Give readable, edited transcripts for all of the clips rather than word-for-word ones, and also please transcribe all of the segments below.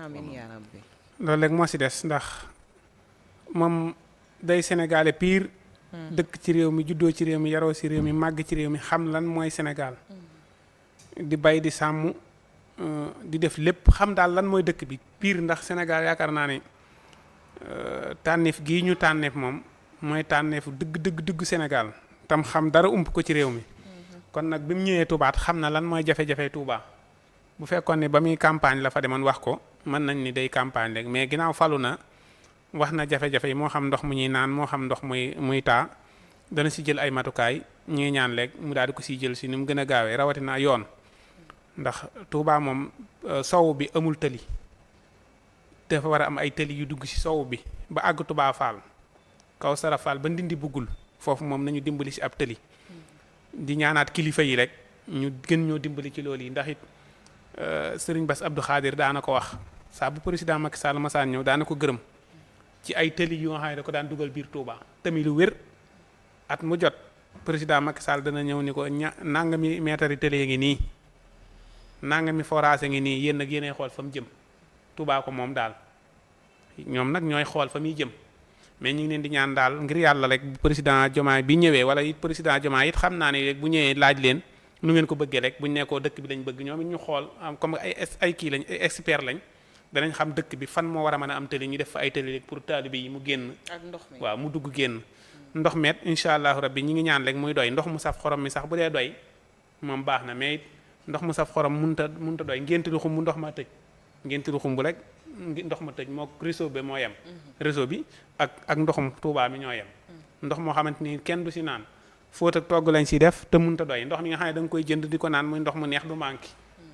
amiin yaa rabbi. loolu rek moo si des ndax moom day sénégalais pire. dëkk ci réew mi juddoo ci réew mi yaroo si réew mi màgg ci réew mi xam lan mooy Sénégal. di bay di sàmm di def lépp xam daal lan mooy dëkk bi pire ndax Sénégal yaakaar naa ne tànneef gii ñu tànneef moom mooy tànneefu dëgg Sénégal tam xam dara ump ko ci réew mi. kon nag bi mu ñëwee Touba xam na lan mooy jafe-jafe Touba bu fekkoon ne ba muy campagne la fa demoon wax ko mën nañ ni day campagne rek mais ginnaaw falu na wax na jafe-jafe yi moo xam ndox mu ñuy naan moo xam ndox muy taa dana si jël ay matukaay ñu ngi ñaan léegi mu daal di ko siy jël si ni mu gën a gaawee rawatina yoon ndax Touba moom sow bi amul tëli dafa war a am ay tëli yu dugg si sow bi ba àgg Touba Fall kaw Sara Fall ba ndindi buggul foofu moom nañu dimbali si ab tëli di ñaanaat kilifa yi rek ñu gën ñoo dimbali ci loolu yi ndax it Serigne Bass Abdou Khadir daana ko wax saa bu président Macky Sall masaan ñëw daana ko gërëm ci ay tëli yu nga xam ne da ko daan dugal biir Touba tamit lu wér at mu jot président Macky Sall dana ñëw ni ko nangami meetari tëli ngi nii nangami forage ngi nii yéen nag yéenay xool fa mu jëm Touba ko moom daal ñoom nag ñooy xool fa muy jëm mais ñu ngi leen di ñaan daal ngir yàlla rek bu président Diomaye bi ñëwee wala it président Diomaye it xam naa ne rek bu ñëwee laaj leen nu ngeen ko bëggee rek bu ñu nekkoo dëkk bi lañ bëgg ñoom it ñu xool comme ay kii lañ ay expert lañ danañ xam dëkk bi fan moo war a mën a am tëli ñu def fa ay tëli rek pour taalibe yi mu génn. ak ndox mi waaw mu dugg génn. ndox met incha allahu rabbi ñi ngi ñaan rek muy doy ndox mu saf xorom mi sax bu dee doy moom baax na mais it ndox mu saf xorom munta doy ngénti lu xum bu ndox ma tëj ngénti lu xum bu rek ndox ma tëj moo réseau bi moo yem. réseau bi ak ndoxum Touba mi ñoo yem. ndox moo xamante ni kenn du si naan fóot ak togg lañ si def te munta doy ndox mi nga xam ne da nga koy jënd di ko naan muy ndox mu neex du manqué.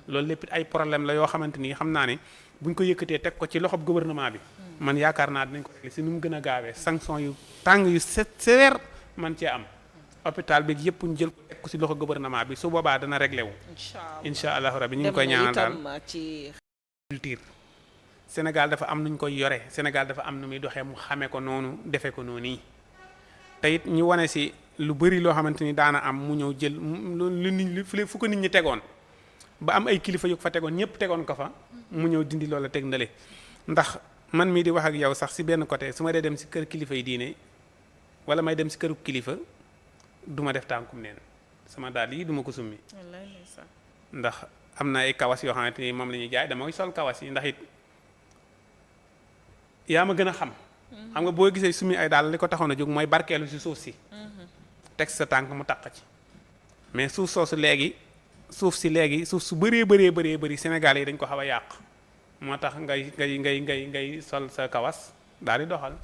loolu lépp ay problème la yoo xamante ni xam naa ne buñ ko yëkkatee teg ko ci loxob gouvernement bi. man yaakaar naa dinañ ko régler si nu mu gën a gaawee sanction yu tàng yu sévère man cee am. hôpital bi yëpp ñu jël ko teg ko si loxo gouvernement bi su boobaa dana réglé wu. incha allah rabbi ñu ngi koy ñaanal daal culture. Sénégal dafa am nuñ koy yore Sénégal dafa am nu muy doxee mu xamee ko noonu defee ko noonu yi te it ñu wane si lu bëri loo xamante ni daana am mu ñëw jël lu nit fu ko nit ñi tegoon ba am ay kilifa yu ko fa tegoon ñëpp tegoon ko fa mu ñëw dindi loola teg ndale ndax man mii di wax ak yow sax si benn côté su ma dee dem si kër kilifa yi diine wala may dem si këru kilifa du ma def tànkum neen sama daal yi du ma ko summi ndax am na ay kawas yoo xamante ni moom la ñuy jaay dama koy sol kawas yi ndax it yaa ma gën a xam nga boo gisee sumi ay daal li ko taxoon a jóg mooy barkeelu si suuf si teg sa tànk mu taq ci mais suuf soosu léegi suuf su bëree Sénégal yi dañ ko xaw a yàq moo tax ngay sol sa kawas daal di doxal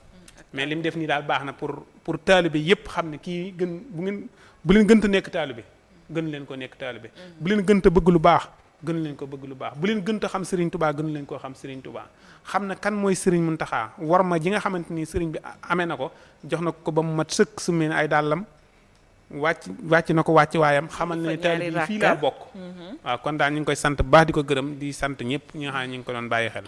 mais li mu def nii daal baax na pour taalibe yépp xam ne kii gën bu leen gënta nekk taalibe gën leen ko nekk taalibe bu leen gënta bëgg lu baax gën leen ko bëgg lu baax bu leen gënta xam Serigne Touba gën leen koo xam Serigne Touba xam na kan mooy Serigne Mountakha war ma ji nga xamante ni Serigne bi amee na ko jox na ko ba mu mat sëkk su mel ay dàllam wàcc na ko wàcc waayam xamal na ne taalibe bi fii laa bokk waaw kon daal ñu ngi koy sant baax di ko gërëm di sant ñëpp ñi nga xam ne ñu ngi ko doon bàyyi xel